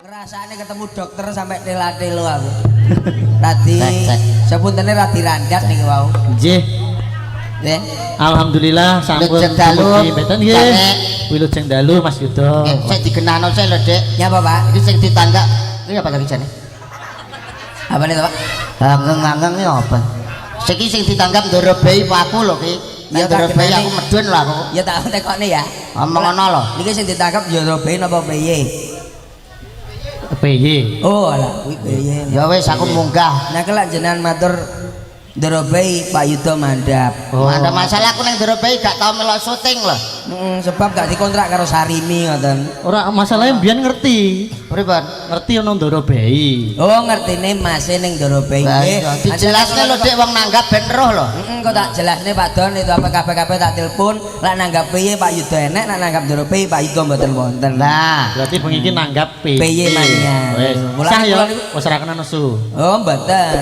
Ngrasane ketemu dokter sampai tela-telo aku. Radi Cek, cek. Sepuntene radi randat niki wau. Nggih. Nggih. Alhamdulillah sampun Wilujeng dalu. dumugi meten nggih. Jane. Wilujeng dalu, Mas Yuda. Nggih, sik digenahno sik lho, Dik. Nyapa, Pak? Iki sing ditanggap iki apa lagi jane? Apa nih, Pak? Angeng-angeng iki apa? Siki sing ditanggap Ndoro Bei apa aku lho ki. Ya, Nek Ndoro tak Bei genani. aku medun lho aku. Ya tak tekokne ya. Omong ngono lho. Niki sing ditangkap ya Robe napa piye? PY. Oh, alah kuwi piye. Ya wis, aku munggah. Nah, kelak jenengan matur Ndoro Bei, Pak Yuda mandap. Oh. Ada masalah, aku ning Ndoro Bei gak tau melok syuting lho. Sebab gak dikontrak karo Sarimi ngoten. Ora, masalahnya biyen ngerti. Pripun? Ngerti ono Ndoro Bei. Oh, ngertine mase ning Ndoro Bei. Lah Nggih. iya, dijelasne lho, Dik, wong nanggap ben roh lho. Heeh, kok tak jelasne, Pak Don, itu apa kabeh-kabeh tak telepon, lak nanggap piye Pak Yuda enek, lak nanggap Ndoro Bei Pak Yuda mboten wonten. Lah, Berarti bengi iki nanggap PY. PY mania. Wis. Mulane Sah ya, kula niku- wis ora kena nesu. Oh, mboten.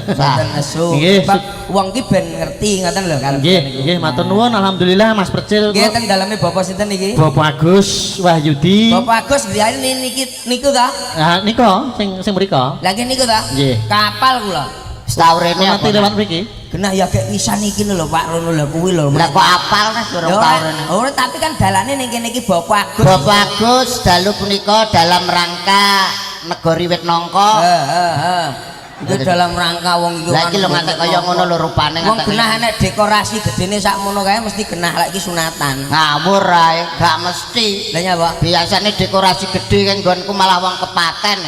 Mboten nesu. Nggih, Sebab wong ki ben ngerti ngoten lho karep Nggih, niku. nggih, matur nuwun, alhamdulillah Mas Percil. Nggih, teng daleme Bapak sinten niki? Bapak Agus Wahyudi. Bapak Agus liyane niki niku ta? Ah, nika sing sing mriko. Lah nggih niku ta? Nggih. Kapal kula. Tau rene apa? Nanti lewat mriki. Genah ya gek pisan iki lho, Pak, rono lho kuwi lho. Lah kok apal nih durung Ya tau ora, rene. ora, tapi kan dalane ning kene iki Bapak Agus. Bapak Agus dalu punika dalam rangka negori wit nangka. Heeh, heeh. Itu dalam rangka wong iku. Lah iki lho ngantek kaya ngono lho rupane Wong ngantek. Genah enek dekorasi gedene sakmono kae mesti genah lek iki sunatan. Ngawur ae, gak mesti. Lah nyapa? Biasane dekorasi gede kan nggonku malah wong kepaten.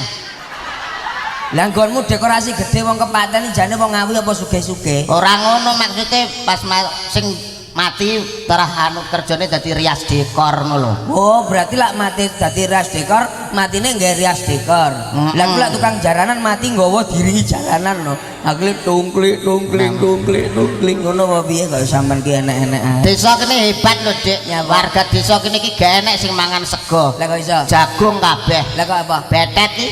Lah nggonmu dekorasi gede wong kepaten jane wong Ngawi apa sugih-sugih? Ora ngono maksudnya, pas sing mati terah anu kerjane dadi rias dekor ngono lho. Oh, berarti lak mati dadi rias dekor, matine nggawe rias dekor. Lah kuwi lak tukang jaranan mati nggawa diringi jaranan lho. Akhire tungklik tungkling tungklik tungkling ngono apa piye kok sampean ki enek-enek ae. Desa kene hebat lho, Dik. Nyapa? Warga desa kene iki gak enek sing mangan sego. Lah kok iso? Jagung kabeh. Lah kok apa? Betet iki.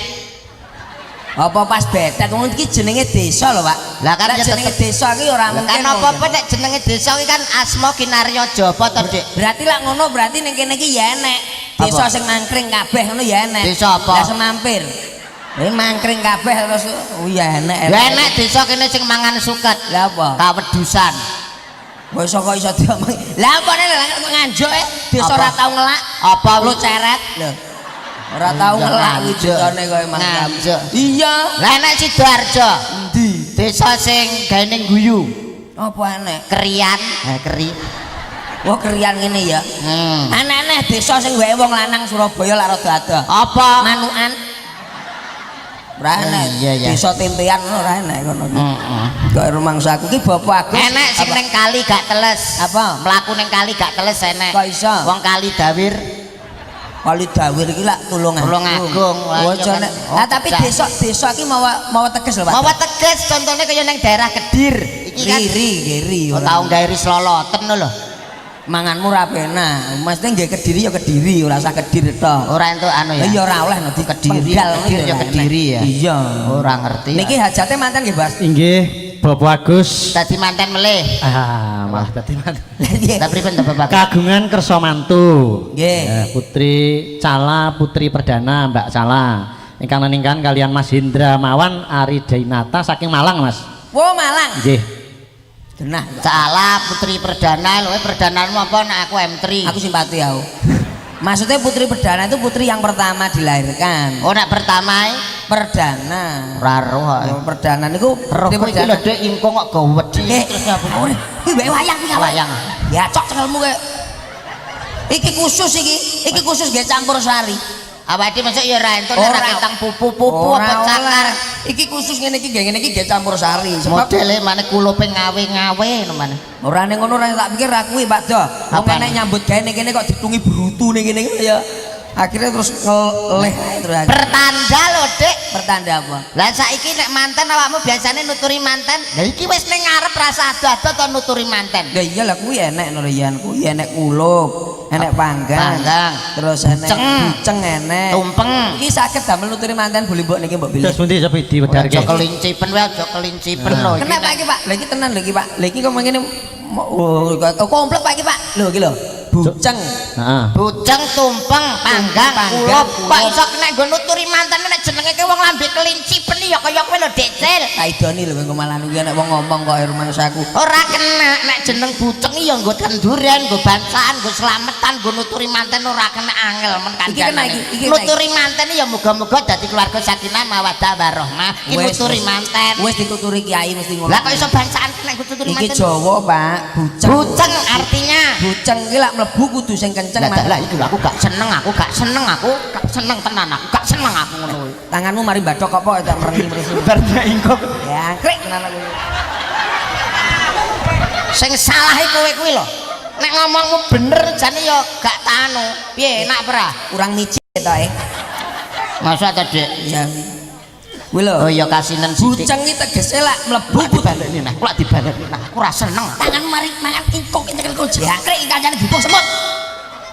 Apa pas betet wong iki jenenge desa lho, Pak. Lah kan Lek ya jenenge tetep- desa iki ora Lah mungkin. kan apa-apa nek jenenge desa iki kan asma kinarya japa to, Dik? Berarti lak ngono berarti ning kene iki ya enek. Desa Apa? sing mangkring kabeh ngono ya enek. Desa apa? Lah Semampir. Eh, mangkring kabeh terus, oh ya enek. Lah enek desa kene sing mangan suket. Lah apa? Kawedusan. Kok iso, kok iso diomongi. Lah apa nek kok Nganjuk e desa Apa? ora tau ngelak. Apa? Lu ceret lho. Ora tau Iya, ngelak kuwi Nganjuk. desane koyo mangkam. Nganjuk. Iya. Lah enek Sidoarjo. Endi? Desa sing gaene guyu. Apa enek? Kerian. Ha keri. Wah, kerian ngene ya. Aneh-aneh desa sing wae wong lanang Surabaya lak rada adoh. Apa? Manukan. Ora enek. Iya. Desa tempean ngono ora enek kono. Heeh. Kok rumangsaku ki Bapak Agus. Enek sing Apa? ning kali gak teles. Apa? Mlaku ning kali gak teles enek. Kok iso? Wong Kali Dawir. Kali Dawir iki lak Tulungagung. Tulungagung, wah, Oh, iya kan. jane. Lah tapi Oh, desa-desa iki mawa mawa teges lho, Pak. Mawa teges, contohnya kaya ning daerah Kedir. Iki kan Riri, Giri. Oh, tau gawe ris loloten lho. Manganmu ora penak. Mesti nggih Kediri ya Kediri, ora usah Kedir tok. Ora entuk anu ya. Iya ora oleh no di Kediri, penggal ngono Kedir ya ora enak. Kediri ya. Iya. Ora ngerti. Niki hajate manten nggih, Bas. Inggih, Bapak Agus. Dadi manten melih. Ah, malah dadi manten. Lah piye? Lah pripun to, Bapak? Kagungan kersa mantu. Nggih. Ya, Putri Cala Putri Perdana, Mbak Cala. Ingkang neningkan kalian Mas Hindra Mawan Ari Dainata saking Malang, Mas. Wo Malang. Nggih. Genah. Pak. Cala Putri Perdana lho, perdanamu apa nek aku M3? Aku simpati aku. Maksudnya Putri Perdana itu putri yang pertama dilahirkan. Oh, nek pertama e Perdana. ora roh. Oh, perdana niku Roh putri iki lho, perdana. Dik, ingkung kok gawedi Eh, terus apa? ora. Kuwi wae wayang kuwi. Wayang. Ya cok cekelmu kowe. Iki khusus iki, iki khusus gawe campur sari. Awake dhewe masuk ya ora entuk nek ora ketang pupu-pupu Ora apa cakar. oleh. Iki khusus ngene iki gawe ngene iki gawe campur sari. Sebab Modele mane kulupe ngawe-ngawe ngono mane. Ora ning ngono ora tak pikir ra kuwi, Pak Do. Wong Apa? enek nyambut gawe ning kene kok ditungi brutu ning kene ya. Akhirnya terus ngeleh ae terus aku. Pertanda lho, Dik. Pertanda apa? Lah saiki nek manten awakmu biasane nuturi manten. Lah iki wis ning ngarep rasa ado-ado to nuturi manten. Lah iya lah kuwi enek Nuryan, kuwi enek kulup, enek panggang. Panggang. Terus enek Buceng. buceng enek. Tumpeng. Iki saged damel nuturi manten boleh mbok niki mbok bilih. Terus pundi coba diwedharke? Aja kelincipen wae, aja kelincipen lho iki. Kenapa iki, Pak? Lah iki tenan lho iki, Pak. Lah iki kok mangkene oh, komplit, Pak, iki, Pak. Lho iki lho. Buceng. Heeh. Buceng, tumpeng, panggang, Panggang, kulup. Kok iso kena nggo nuturi manten nek jenenge ki wong lambe kelinci peni ya kaya kowe lho, Dik Cil. Tak idoni lho kowe malah kuwi nek wong ngomong kok rumangsaku. Ora kena nek jeneng buceng ya nggo kenduren, nggo bancaan, nggo slametan, nggo nuturi manten ora kena, angel men Iki kena kandhane. iki, iki kena. Nuturi manten ya muga-muga dadi keluarga sakinah mawaddah warahmah. Iki Wis, nuturi wis. manten. Wis dituturi kiai mesti ngono. Lah kok iso bancaan kena nggo nuturi Iki manten? Jawa, Pak. Buceng. Buceng artinya Buceng ki lak mlebu kudu sing kenceng. Lah lah iki lho, aku gak seneng, aku gak seneng, aku gak seneng tenan, aku gak seneng aku ngono kuwi. Tanganmu mari bathok apa tak merengi mrene. Bar ingkok. Ya, krek tenan aku. Sing salah iku kowe kuwi lho. Nek ngomongmu bener jane ya gak tanu. Piye, enak ora? Kurang micin to, eh. Masa ta, Dik? Iya. Kuwi lho. Oh iya, kasinen sithik. Buceng ki tegese lak mlebu Lak kudu dibaleni nah, lak dibaleni nah. Aku ora seneng. Tanganmu mari mangan ingkung nyekel kok jangkrik iki kancane dibung semut.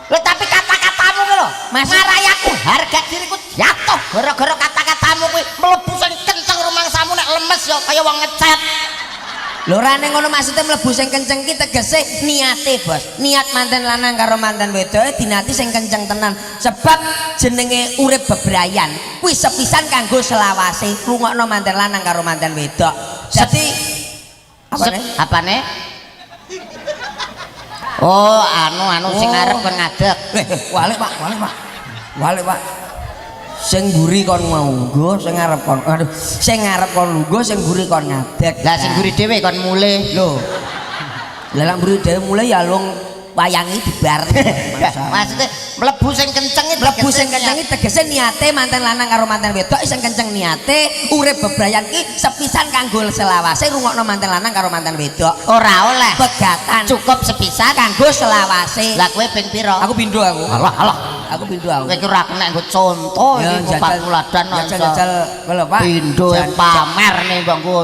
Lho, tapi kata-katamu kuwi lho, Mas- ngarai aku harga diriku jatuh gara-gara kata-katamu kuwi. Mlebu sing kenceng rumangsamu nek lemes ya kaya wong ngecet. Lho, ora ning ngono maksudnya, mlebu sing kenceng ki tegese niate, Bos. Niat manten lanang karo manten wedoke dinati sing kenceng tenan. Sebab jenenge urip bebrayan kuwi sepisan kanggo selawase. Rungokno manten lanang karo manten wedok. Dadi apa nih? Apane? Oh, anu anu sing Oh. arep kon ngadeg. Eh, walik, Pak, walik, Pak. Walik, Pak. Sing mburi kon lungguh, sing ngarep kon, aduh, sing ngarep kon lungguh, sing mburi kon ngadeg. Lah sing mburi dhewe kon mulih. Lho. Lah lak mburi dhewe mulih ya lung wayangi dibar. Maksudnya mlebu sing kenceng iki Mlebu sing kenceng iki tegese niate manten lanang karo manten wedok sing kenceng niate, urip bebrayan ki sepisan kanggo selawase, rungokno manten lanang karo manten wedok. Ora oleh. Pegatan Cukup sepisan. Kanggo selawase. Lah kowe ping pira? Aku pindho aku. Alah alah. Aku pindho aku. Kowe ki ora kena nggo contoh Ya, iki jajal patuladan. Jajal jajal lho, Pak. Pindho pamer nih bangku.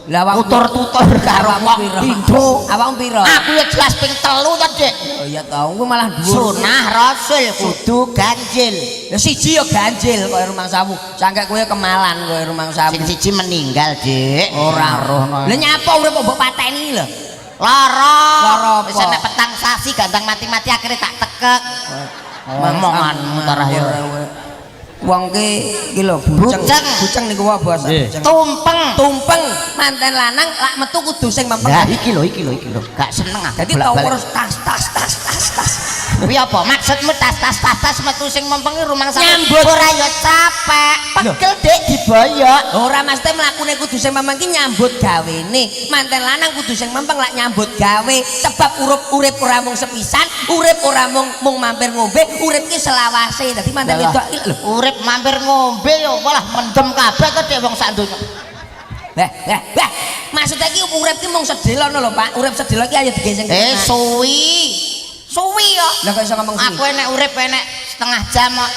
Lah awakmu Tutur-tutur karo awakmu wong piro? pindho. Awakmu piro? Aku ya jelas ping 3 to, Dik. Oh iya tau, kowe malah dhuwur. Sunah Rasul kudu ganjil. Ya siji ya ganjil kok rumangsamu. Sangke kowe kemalan kowe rumangsamu. Sing siji meninggal, Dik. Ora. Roh. Lah nyapa urip kok mbok pateni lho? Lara. Lara apa? Wis enek petang sasi gandang mati-mati akhirnya tak tekek. Omongan tarah ya. Wong ki iki lho buceng. Buceng. Buceng niku wae, Bos. Nggih. Buceng. Tumpeng. Tumpeng manten lanang lak metu kudu sing mempeng. Lah iki lho, iki lho, iki lho. Gak seneng aku. Dadi tau bolak-balik. terus tas tas tas tas tas. Kuwi apa? Maksudmu tas tas tas tas metu sing mempengi rumangsa Nyambut. Ora ya capek. Pegel, Dik, diboyok. Ora, mesti mlakune kudu sing mempeng ki nyambut gawene. Manten lanang kudu sing mempeng lak nyambut gawe. Sebab urip urip ora mung sepisan, urip ora mung mung mampir ngombe, urip ki selawase. Dadi manten Lah, wedok ki lho. urip mampir ngombe ya malah mendem kabeh to, Dik, wong sak donya. Weh, weh, weh. Maksudnya ki urip ki mung sedelo lho, Pak. Urip sedelo ki ayo digeseng. Eh, suwi. Suwi ya. Lah kok iso ngomong suwi? Aku enek urip enek setengah jam kok.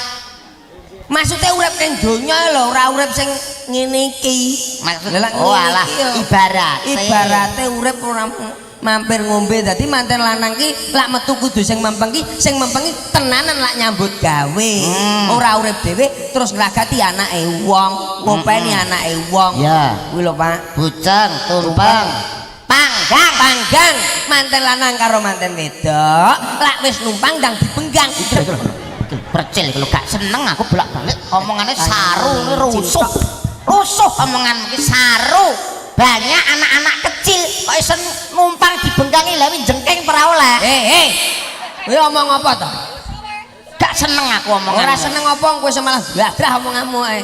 Maksudnya urip ning donya lho, ora urip sing ngene iki. Maksud Lah, lak oh ngene alah iki yo. ibarate. Ibarate urip ora mampir ngombe, dadi manten lanang ki lak metu kudu sing mempeng ki, sing mempeng ki tenanan lak nyambut gawe. Ora urip dhewe terus ngragati anake wong, ngopeni anake wong. Ya. Kuwi lho, Pak. Buceng, tumpeng, panggang. Panggang manten lanang karo manten wedok lak wis numpang ndang dipenggang. Percil kalau gak seneng aku bolak-balik omongannya saru ini rusuh. Rusuh omongan iki saru. Banyak anak-anak kecil kok iso numpang dibengkangi lha jengking ora oleh. Eh, eh. Kowe omong apa to? Gak seneng aku omongan. Ora seneng apa kowe malah bladrah omonganmu ae.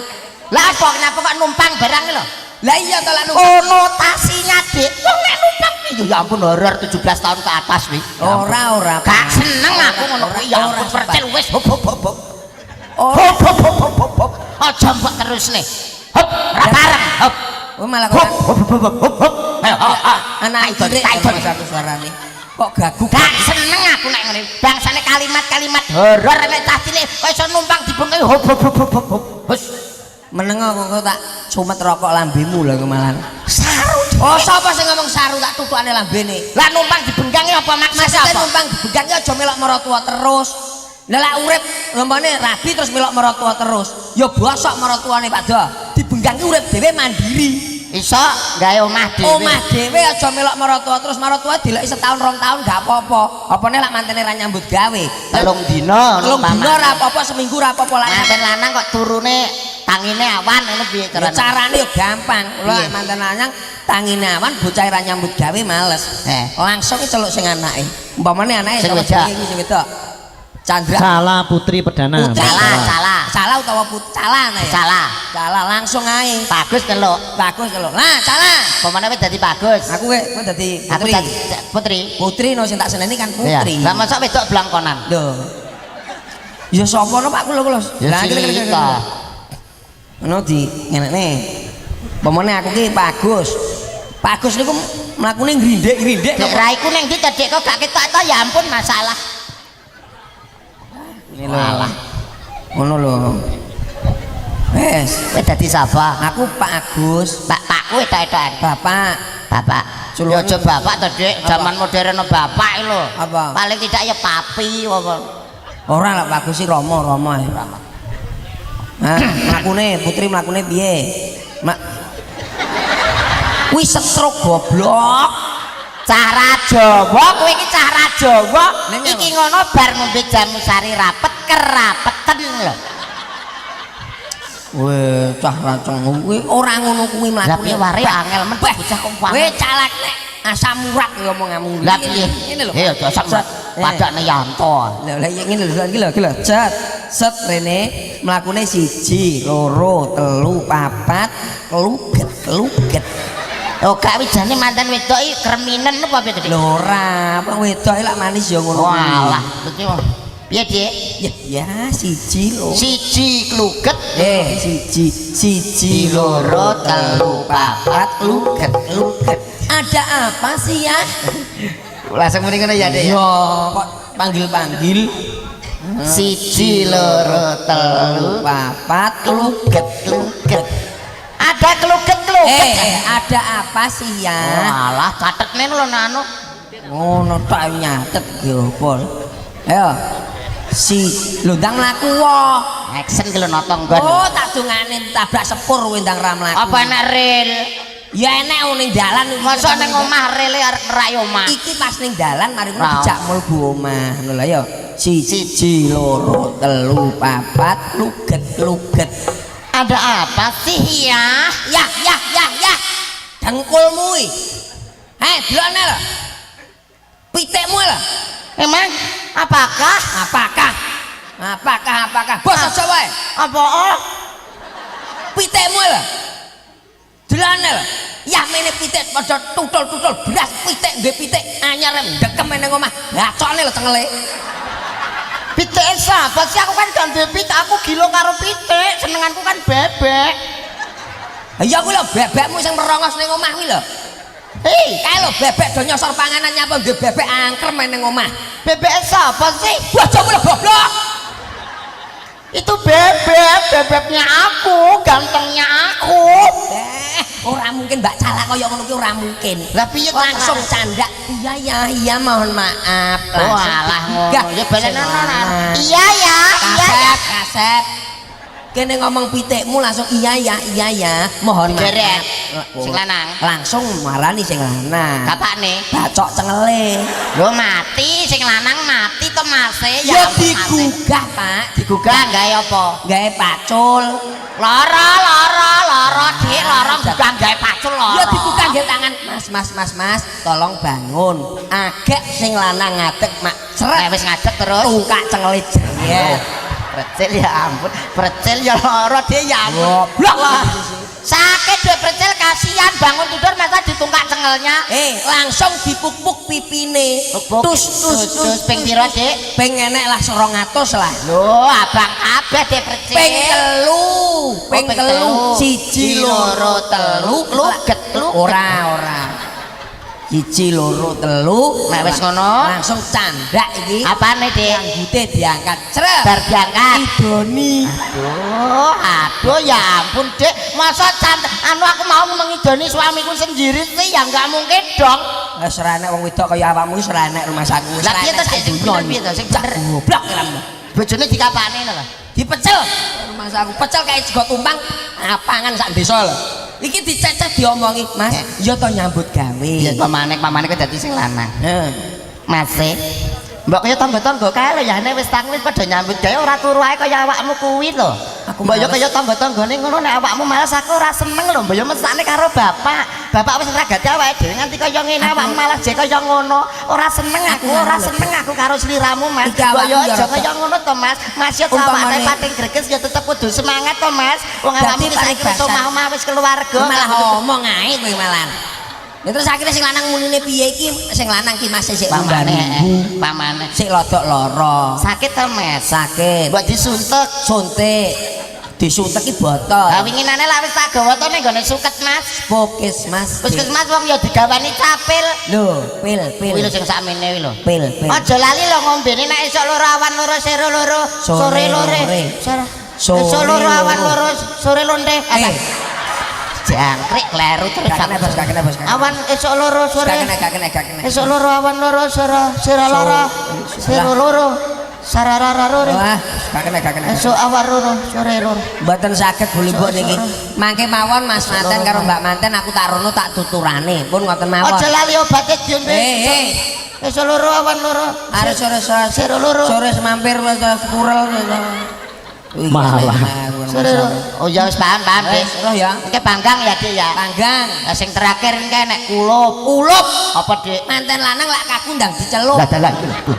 Lah apa kenapa kok numpang barang lho? Lah iya to lak numpang. Konotasinya, Dik. Wong nek numpang iki ya ampun horor 17 tahun ke atas wi. Ya ampun. Ora ora. Gak seneng aku ngono kuwi ya Ora, ampun percil wis hop hop hop hop. Ora. Hop hop hop hop hop hop. Aja mbok terus nih. Hop, ora bareng. Hop. Kowe malah Hop kok hop hop hop hop hop. Ayo, ah, ah. anak Tak cilik idon, tak idon. aku suarane. Kok gagu. Gak seneng aku nek ngene. Bangsane kalimat-kalimat horor nek cah cilik kok iso numpang dibengki hop hop hop hop hop. Hus. Meneng kok kok tak sumet rokok lambemu lho malah. Saru. Oh, sapa sing ngomong saru tak tutukane lambene? Lah numpang dibengkangi apa maksudnya Maksudnya apa? numpang dibengkang ki aja melok maratuwa terus. Lah lak urip umpamane rabi terus melok maratuwa terus. Ya bosok maratuwane, Pak Do. Dibengkang ki urip dhewe mandiri. Iso gawe omah dhewe. Omah dhewe, aja melok maratuwa terus. Maratuwa dileki setahun 2 tahun gak apa-apa. Apane lak mantene ra nyambut gawe. 3 dina. 3 dina ora apa-apa, seminggu ora apa-apa lak. Manten lanang kok turune tangine awan ngono piye Ya, carane? carane yo gampang. Lha Piye? manten lanang tangine awan, bocah ra nyambut gawe males. Langsung celuk sing anake. Umpamane anake Sing sapa wedok. jenenge iki sing wedok? Chandra. Cala Putri Perdana. Putri. Mbak Salah, Cala. salah. Salah utawa put salah nah ya. Salah. Salah langsung ae. Bagus celuk. Bagus celuk. Lah, salah. Pemane wis dadi bagus. Aku kowe kowe dadi Aku putri. dadi putri. Putri no sing tak seneni kan putri. Lah mosok wedok blangkonan. Lho. Ya sapa no Pak kula kula. Ya Lah iki. Cita. Ngono di ngenekne. Pemone aku ki Pak Agus. Pak Agus niku mlakune ngrindik-ngrindik. Dek raiku ning ndi to, Dek, kok gak ketok to, ya ampun masalah. Ini lho. Ngono lho. Wes, Kowe dadi sapa? Aku Pak Agus, Pak pakku etok-etokan. Bapak. Bapak. Culun. Ya aja bapak to, Dik. Zaman modern bapak iki lho. Apa? Paling tidak ya papi apa. Ora lah, Pak Agus sih Romo, Romo ae. Nah, mlakune putri mlakune piye? Mak kuwi stroke, goblok. Cara Jawa kowe iki, cara Jawa. Ning Iki ngono bar ngombe jamu sari rapet kerapeten lho. Weh, cah raceng kuwi ora ngono kuwi Lah mlakune. piye ware angel men Beh, bocah kok kowe calak nek asam urat ya omonganmu. Lah piye? Ngene lho. Eh aja asam urat. Set. Eh. Padakne Yanto. Lah lah iya ngene lho, iki lho, iki lho. Cet, set rene mlakune siji, loro, telu, papat, kluget, kluget. Oh gak wijane manten wedok iki kreminen apa piye to, Dik? Lho ora, apa wedok iki lak manis ya ngono kuwi. Walah, dadi piye, Dik? Ya, ya siji lho. Siji kluget, Eh, siji, siji, loro, telu, papat, kluget, kluget. Ada apa sih ya? Langsung muni ngono ya, Dik. Iya, kok panggil-panggil. Siji, loro, telu, papat, kluget, kluget. Ada kluget kluget. Eh, eh, ada apa sih ya? Walah, catetne lho anu. Ngono tok nyatet ki opo. Ayo. Si lho ndang mlaku wo. Action ki lho nata nggon. Oh, tak dongane tabrak sepur kowe ndang ra mlaku. Apa enek rel? Ya enek wong ning dalan iki. Masa ning omah rele arep nerak omah. Iki pas ning dalan mari ngono Ra. dijak mlebu omah. Ngono lho ya. Siji, loro, telu, papat, luget, luget. Ada apa sih ya? Ya, ya, ya, ya. Dengkulmu iki. Hei, delokne lho. Pitikmu lho. Emang apakah? Apakah? Apakah, apakah? Bos aja wae. Apa oh? Pitikmu lho. Delokne lho. Ya mene pitik padha tutul-tutul beras pitik duwe pitik anyar ndekem ning omah. Bacokne lho cengele. Pitik sapa sih? Aku kan gak duwe pitik, aku gila karo pitik. Senenganku kan bebek. Ya kuwi lho bebekmu sing merongos ning omah kuwi lho. Hei, Kae lho bebek do nyosor panganan, nyapa duwe bebek angkrem ning omah. Bebek sapa sih? Bojomu lho, goblok. Itu bebek, bebeknya aku, gantengnya aku. Eh, ora mungkin Mbak Cala kaya ngono kuwi ora mungkin. Lah piye kok Langsung candak. Iya ya, iya mohon maaf. Oh, alah ngono. Gak, Ya balen sing lanang. Iya ya, iya ya. Kasep, kasep. Kene ngomong pitikmu langsung iya ya, iya ya, mohon Derek. maaf. Sing lanang. Langsung marani sing lanang. Bapakne. Bacok cengele. Lho mati, sing lanang mati to mase. Ya ampun, mase. digugah, Pak. Digugah gawe apa? Gawe pacul. Lara, lara, lara, Dik, lara gugah gawe pacul lara. Ya digugah nggih tangan. Mas, mas, mas, mas, tolong bangun. Agek sing lanang ngadeg mak Nek seret. wis ngadeg terus Tungkak cengele jeret. Precil ya ampun, precil ya lara Dik ya ampun. Goblok. Wah. Sakit deh precil, kasihan bangun tidur masa ditungkak cengelnya. Eh, langsung dipuk-puk pipine. Puk-puk. Tus tus tus. Ping pira, Dik? Ping enek lah 200 lah. Lho, abang kabeh Dik precil. Ping telu, ping Oh, ping telu. telu. Siji, loro, telu, kluget, kluget. Ora, ora. Siji, loro, telu. Nek wis ngono? Langsung candak iki. Apane, Dik? Rambute diangkat. Sret. Bar diangkat. Idoni. Aduh, aduh ya ampun, Dik. Masa cant anu aku mau mengidoni suamiku sendiri sih ya nggak mungkin dong. Wis ora enek wong wedok kaya awakmu wis ora enek rumangsaku. Wis Lah ora piye enek to, Dik? Sing sak bener donya. piye to? Sing bener. Goblok kiramu. Bojone dikapane lho? Dipecel. Rumangsaku pecel kayak sego tumpang apangan sak desa lho. Iki diceceh diomongi, Mas, ya to nyambut gawe. Ya pamane kok dadi sing lanang. Heeh. Mas e. Mbok kaya tangga-tangga kae lho yane wis tang wis padha nyambut gawe ora turu ae kaya awakmu kuwi lho. Aku Mbok ya males. kaya tangga-tanggane ngono nek awakmu males aku ora seneng lho. Mbok ya mesakne karo bapak. Bapak wis ngragati awake dhewe nganti kaya ngene awakmu malah jek kaya ngono. Ora seneng aku, ora seneng aku karo sliramu, Mas. Iki Mbok ya awakmu ya aja rada- kaya ngono to, Mas. Mas ya Umpamane- awake pating greges ya tetep kudu semangat to, Mas. Wong Dadi awakmu wis saiki wis paribasan. omah-omah wis keluarga. Malah omong ae kowe malah. Ya terus akhirnya sing lanang munine piye iki? Sing lanang ki Mas sik pamane, umbar pamane. Sik lodok lara. Sakit to, Mas? Sakit. Mbok disuntik. Suntik. Disuntik ki botol. Lah winginane lak wis tak gawa to ning gone suket, Mas. Puskesmas. Puskesmas wong ya digawani capil. Lho, pil, pil. Kuwi lho sing sakmene kuwi lho. Pil, pil. Aja lali lho ngombene nek esuk loro awan loro sero loro Sore sore lore. lore. Sore. Sore Esuk loro awan loro. loro sore lonte. Eh. Jangkrik kleru terus. Gak kena, Bos, gak kena, Bos, gak kena. Awan esuk loro sore. Gak kena, gak kena, gak kena. Esuk loro awan loro sore sira loro. Sero loro. Sararararore. Wah, gak kena, gak kena. Esuk awan loro sore loro. Mboten saged Bu Limbuk niki. Mangke mawon Mas Manten karo Mbak Manten aku tak rono tak tuturane. Pun ngoten mawon. Aja lali obate diombe. Eh, eh. Esuk loro awan loro. Arep sore sore Sero loro. Sore semampir wis kurel. Malah. Sore loro. Oh ya wis paham paham, Dik. Wis roh ya. Oke panggang ya, Dik ya. Panggang. Lah sing terakhir iki nek kulup. Ulup. Apa, Dik? Manten lanang lak kaku ndang dicelup. Lah dalah iki lho.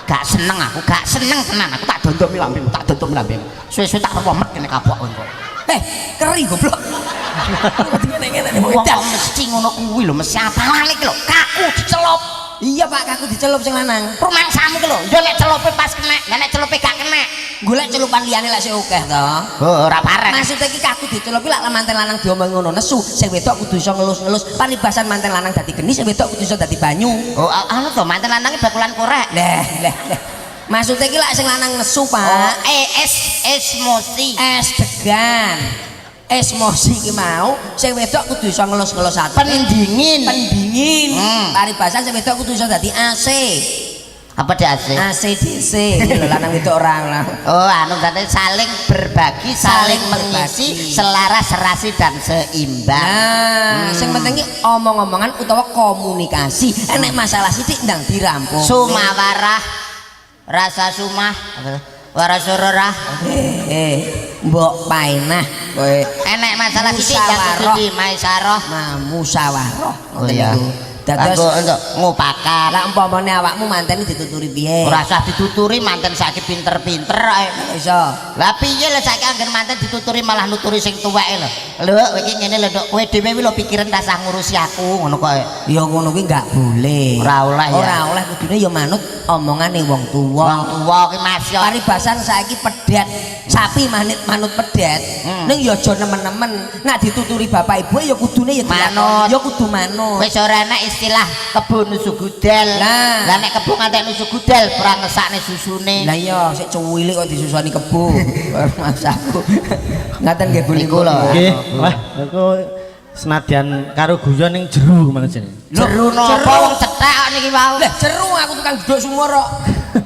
Gak seneng aku, gak seneng tenan aku tak dondomi lambemu, tak dondomi lambemu. Suwe-suwe tak remet kene kapok kowe. Eh, keri goblok. Ngene-ngene Wong kok mesti ngono kuwi lho, mesti apalane iki lho, kaku dicelup. Iya Pak, kaku dicelup sing lanang. Rumangsamu ki lho, ya nek celupe pas kena, lah nek celupe gak kena. Golek celupan liyane lak sik akeh to. Oh, ora pareng. Maksudnya iki kaku dicelup ki lak manten lanang diomong ngono nesu, sing wedok kudu iso ngelus-ngelus. Paribasan manten lanang dadi geni, sing wedok kudu iso dadi banyu. Oh, anu to manten lanang iki bakulan korek. Leh, leh, leh. Maksudnya iki lak sing lanang nesu, Oh, Pak. e es esmosi. Es degan. Esmosi ki mau, sing wedok kudu iso ngelus-ngelus ati. Pendingin. Pendingin. Paribasan sing wedok kudu iso dadi AC. Apa di AC? ACDC iki lho lanang wedok ora lah. Oh, anu berarti saling berbagi, saling, Saling mengisi, berbagi. selaras, serasi dan seimbang. Nah, sing penting ki omong-omongan utawa komunikasi. Enek masalah sithik ndang dirampung. Sumawarah, rasa sumah, warasururah. Eh, mbok paenah kowe. Enek masalah sithik yang kudu Musyawarah. di maisaroh. Ma musyawarah. Oh iya. Dados Kanggo untuk ngupakat. lah umpamane awakmu mantene dituturi piye? Ora usah dituturi manten saiki pinter-pinter ae. Iso. Lah piye lho saiki anggen manten dituturi malah nuturi sing tuweke lho. Lho kowe iki ngene lho Nduk, kowe dhewe kuwi lho pikiran rasah ngurusi aku ngono kok. Ya ngono kuwi enggak boleh. Ora oleh ya. Ora oleh kudune ya manut omongane wong tuwa. Wong tuwa ki Mas yo. Paribasan saiki pedet, sapi manut manut pedet. Ning ya aja nemen-nemen. Nek dituturi bapak ibu ya kudune ya dilakoni. Manut. Ya kudu manut. Wis ora enek istilah kebo nusu gudel. Lah. Lah nek kebo ngantek nusu gudel ora ngesakne susune. Lah iya, sik cuwilik kok disusoni kebo. Mas aku. Ngaten nggih Bu Niku lho. Nggih, wah, aku senadyan karo guyon ning jeru kemana jenenge. Jeru napa wong cethek kok niki wau. Lah jeru aku tukang duduk sumur kok.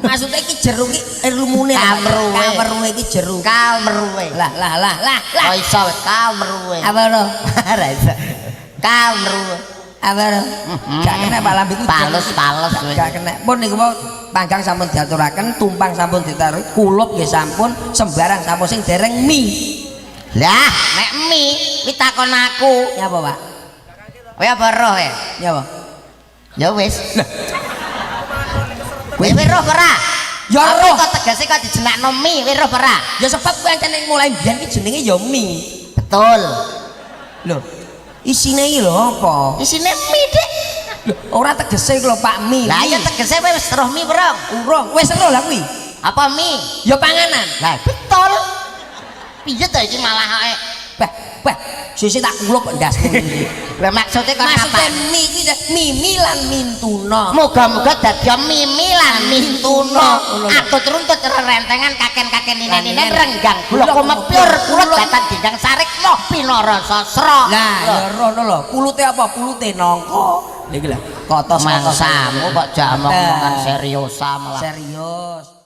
Maksudnya iki jeru ki ilmune Kamruwe. Kamruwe iki jeru. Kamruwe. Lah lah lah lah lah. Kok iso wis kamruwe. Apa lho? Ora iso. Kamruwe. Apa lho? Gak kena Pak Lambiku. Pales pales wis. Gak kena. Pun niku mau panggang sampun diaturaken, tumpang sampun ditaruh, kulup nggih sampun, sembarang sampun sing dereng mie. Lah, nek mie kuwi takon aku. Nyapa, Pak? Kowe apa roh kowe? Nyapa? Ya wis. Kowe wis roh ora? Ya Apa roh. Kok tegese kok dijenakno mie, kowe roh ora? Ya sebab kuwi ancen mulai mbiyen ki jenenge ya mie. Betul. Lho, isine iki lho apa? Isine mie, Dik. Lho, ora tegese iku lho Pak mie. Lah ya tegese kowe wis roh mie, Bro. Urung, wis ero lah kuwi. Apa mie? Ya panganan. Lah betul. Piye to iki malah kok Bah, bah, sisi tak kulup ndasmu iki. Lah maksudnya kok Maksudnya apa? mie iki mimi lan mintuna. Moga-moga dadi mimi lan mintuna. Ngono lho. Atut runtut rerentengan kaken-kaken ninen-ninen Ninen. renggang gula kumepyur kulut datan ginggang sarik moh pinara sasra. Lah, ya rono lho, pulute apa? Pulute nangka. Iki lho, kotos Mangsamu kok jak omong-omongan seriusa malah. Serius.